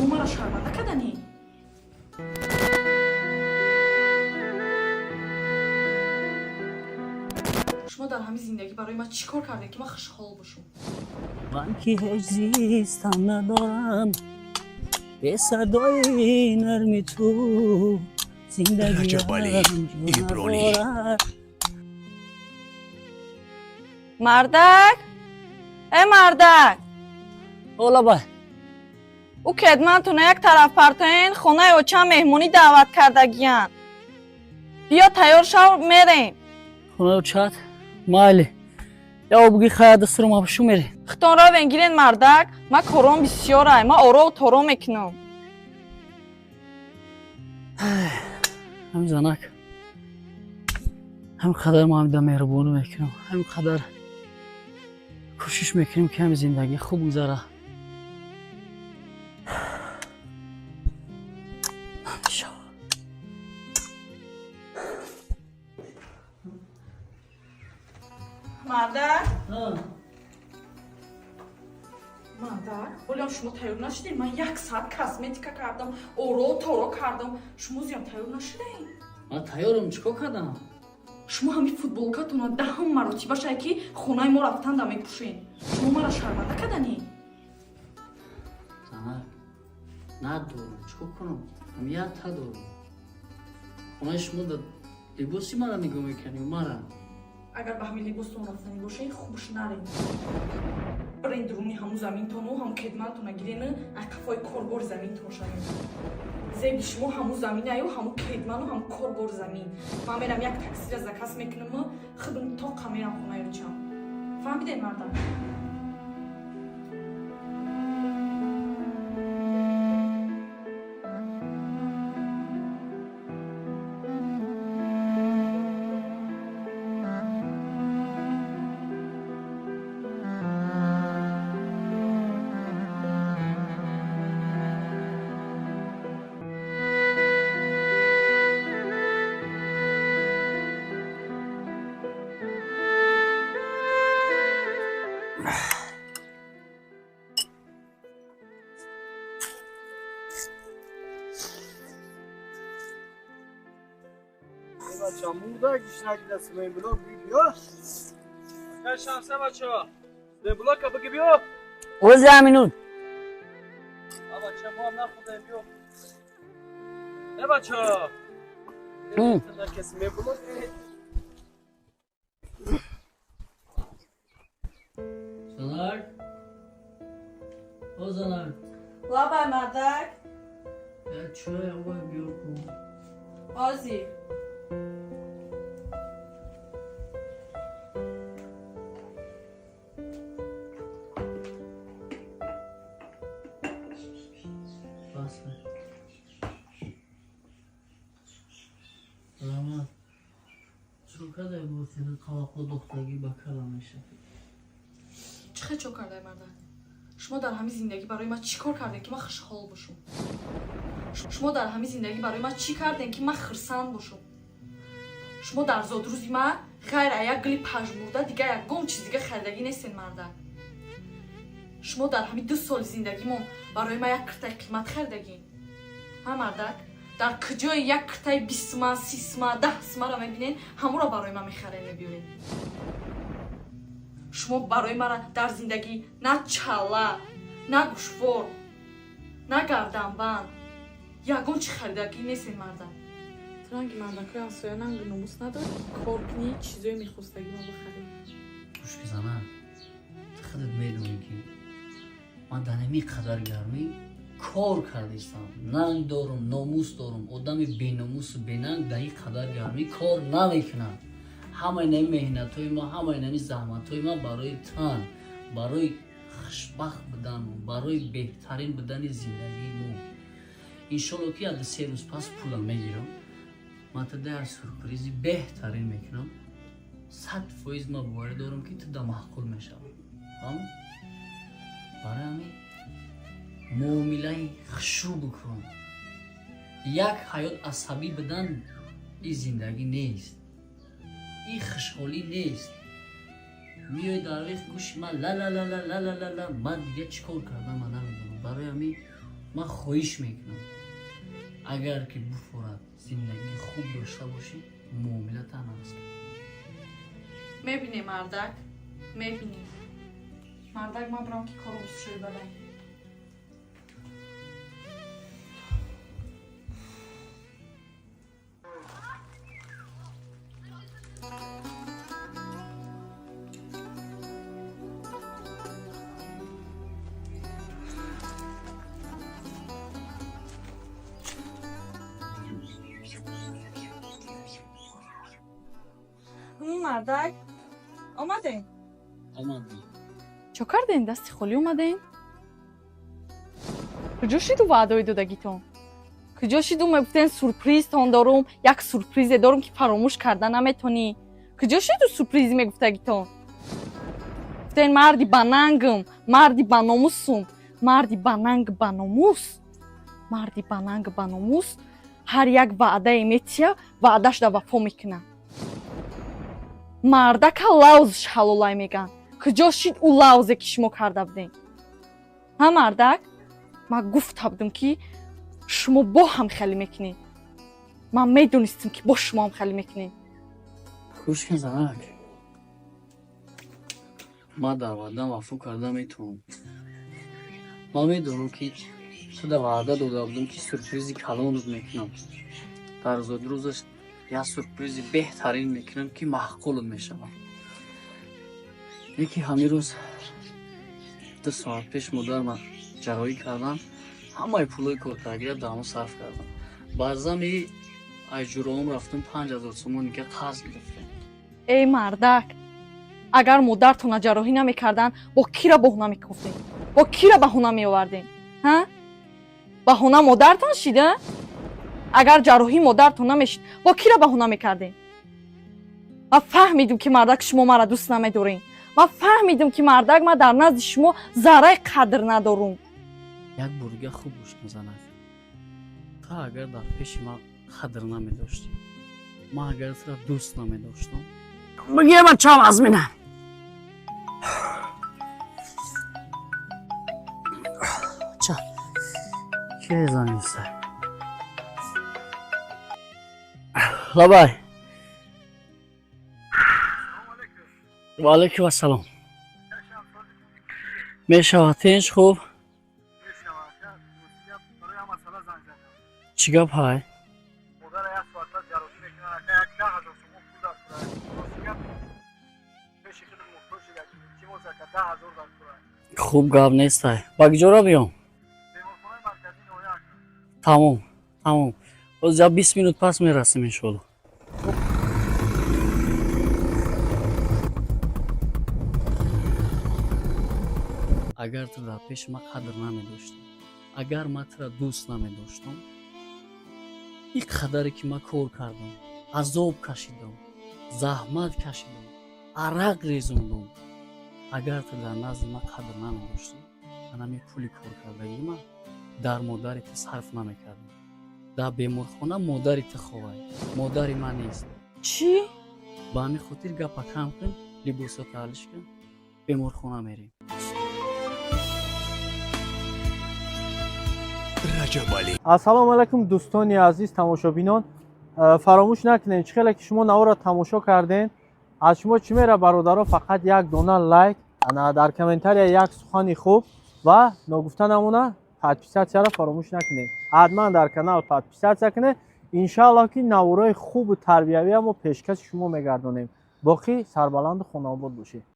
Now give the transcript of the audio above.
Шумо маро шарманда каданӣ? Шумо дар ҳамин зиндагӣ барои ман чӣ кор кардем, ки ман хушҳол бошам? Ман ки ҳеҷ зистам надорам бе садои нарми ту, зиндагиам Раҷабалӣ ҷон Ибронӣ. надорад. Мардак, э мардак! Олабай. Ӯ кедмантона як тараф партоен, хонаи очам меҳмонӣ даъват кардагиянд. Биё, тайёр шав, мерем. Хонаи очат? Майли, я обуги хая дастурам абшу мерем. Хитон равен, гирен, мардак. Ман кором бисёрай, ман орову торо мекунам. Ҳамин занак, ҳамин қадар мо ҳамида меҳрубонӣ мекунем, ҳамин қадар кӯшиш мекунем, ки ҳамин зиндагӣ хуб гузара. Намешавад. Мардак! Мардак, ҳолиам шумо тайёр нашудем? Ман як соат косметика кардам, оро торо кардам, шумо зиём тайёр нашудаем. Ман тайёрам, чӣ кор кардам? Шумо ҳамин футболкатона даҳам маротиба шай, ки хонаи мо рафтанда мепӯшен. Шумо маро шарманда каданӣ. Занак, надорам, чӣ кор кунам? Ҳам якта дорам. Хонаи шумо да либоси мара нигоҳ мекунӣ, мара? Агар ба ҳамин либостон рафтанӣ бошен, хубш нарен. Бирен, дуруни ҳамун заминтону ҳамун кедмантона гирену ай қафои корбори заминтон шавем. Зеби шумо ҳамун заминаю, ҳамун кедману ҳамун корбори замин. Ман мерам, як таксира заказ мекунаму худм тоқа мерам хонаи очам. Фаҳмидем, мардам? بچه مرده گیشنک دست من بلا بیا. شمسه بچه ها بلاک بگی بیا. اوزی امینون. بچه ما هم نخوردیم، بیا. نه بچه ها. کسی می بلا. Занак, о занак! Лабай, мардак. Я чой аввай биёр кун. Ҳозир. Бас, раҳмат. Чӯ кадай бо таваққӯ духтагӣ ба кала мешавад. Чӣ хел чо кардай, мардак? Шумо дар ҳамин зиндагӣ барои ман чӣ кор кардем, ки ман хушҳол бошам? Шумо дар ҳамин зиндагӣ барои ман чӣ кардем, ки ман хирсанд бошам? Шумо дар зодрӯзи ман ғайр аз як гули пажмурда дигар ягон чиз дига харидагӣ нестен, мардак. Шумо дар ҳамин 2 соли зиндагимон барои ман як киртаи қимат харидагӣ, ҳа, мардак? Дар куҷое як киртаи 20 сума, 30 сума, 10 сумаро мебинен, ҳамонро барои ман мехарен, мебиёрен. Шумо барои мара дар зиндагӣ на чалла, на гӯшвор, на гарданбанд, ягон чӣ харидагӣ нестен, мардак. Ранги мардакои ҳамсоя нангу номус надорӣ, кор кунӣ, чизои мехостагӣ ма бихарӣ. Гӯш ки, занак, ту худат медонӣ, ки ман дар ҳамин қадар гармӣ кор кардистам. Нанг дорум, номус дорум. Одами беномусу бенанг дар ин қадар гармӣ кор намекунад. Ҳамаи нами меҳнатҳои ма, ҳамаи нами заҳматҳои ма барои тан, барои хушбахт будан, барои беҳтарин будани зиндагии мо. Иншолло, ки як 3 рӯз пас пулам мегирам, ман ту да сюрпризи беҳтарин мекунам. 100% ман боварӣ дорам, ки ту да маъқул мешавӣ. Фаҳм? Барои ҳамин муомилаи хушрӯ бикун. Як ҳаёт асабӣ будан ин зиндагӣ нест, ин хушҳолӣ нест. Миёи дар вех гӯши ман ла-ла-ла-ла, ла-ла-ла-ла. Ман дига чӣ кор кардам, ман намедонам. Барои ҳамин Ман хоҳиш мекунам, агар ки буфорад зиндагии хуб дошта бошӣ, муомилата нағз кун. Мебинӣ, мардак, мебинӣ. Мардак, ман бирам, ки кору устшӯй бадай. Мардак, омадем? Омадем. Чо кардем? Дасти холӣ омадем? Куҷо шиду ваъдаои додагитон? Куҷо шиду мегуфтен, сюрпризтон дорум, як сюрпризе дорум, ки фаромӯш карда наметонӣ? Куҷо шиду сюрпризи мегуфтагитон? Гуфтен, марди банангам, марди баномусум. Марди бананг баномус, марди бананг баномус ҳар як ваъдае метия, ваъдашда вафо мекунад. Мардака лавзш ҳалолай меган. Куҷо шид ӯ лавзе, ки шумо карда будем? Ҳа, мардак, ман гуфта будам, ки шумо бо ҳам хеле мекунед. Ман медонистам, ки бо шумо ҳам хеле мекунед. Гӯш кун, занак, ман дар ваъдам вафо карда метавонам. Ман медонам, ки ту да ваъда дода будам, ки сюрпризи калонат мекунам. Дар зодрӯзаш як сюрпризи беҳтарин мекунам, ки маъқулат мешавад. Яке ҳамин рӯз, 2 соат пеш, модарма ҷарроҳӣ кардан, ҳамаи пулои коркардагиро дар ҳамон сарф кардам. Баъзами айҷуроам рафтам, 5000 сомон дига қарз гирифтем. Эй мардак, агар модартона ҷарроҳӣ намекарданд, бо кира баҳона мекуфтем, бо кира баҳона меовардем? Ҳа, баҳона модартон шида? Агар ҷарроҳӣ модартон намешид, бо кира баҳона мекардем? Ман фаҳмидум, ки мардак, шумо маро дӯст намедорем. Ман фаҳмидум, ки мардак, ман дар назди шумо зарраи қадр надорум. Як бор дига хуб гӯш кун, занак. Ту агар дар пеши ман қадр намедоштӣ, ман агар тура дӯст намедоштам. Бигир, бачам, аз мина. Ча ки заниста? Лабай, ва алайкум ассалом. Мешавад, тинч, хуб. Чӣ гап ҳай? Модара як соата ҷарроҳӣ мекунад, ака, як 10 000 сомон пул дар кура. Рости пеши худ муҳтоҷ шуда, илтимос, ака, 10 000 дар кура. Хуб, гап нестай. Ба куҷора биём? Беморхонаи марказии ноҳия, ака. Тамом, тамом, боз я 20 минут пас мерасем, иншоалло. Агар ту дар пеши ман қадр намедоштӣ, агар ман тура дӯст намедоштам, ин қадаре ки ман кор кардам, азоб кашидам, заҳмат кашидам, арақ резондам, агар ту дар назди ман қадр намедоштӣ, ман ҳамин пули коркардагии ман дар модари ту сарф намекардам. Дар беморхона модари ту ховай, модари ман нест. Чӣ? Ба ҳамин хотир гапа кам кун, либосата алиш кун, беморхона мерем. Раҷабалӣ. Ассалому алайкум, дӯстони азиз, тамошобинон. Фаромӯш накунед, чӣ хеле ки шумо наворро тамошо кардем, аз шумо чӣ мера, бародаро? Фақат як дона лайк, ана дар комментария як сухани хуб ва ногуфта намона, подписаться ро фаромӯш накунед. Ҳатман дар канал подписаться кунед. Иншааллоҳ, ки наворои хубу тарбиявия мо пешкаши шумо мегардонем. Боқӣ сарбаланду хонаобод бошед.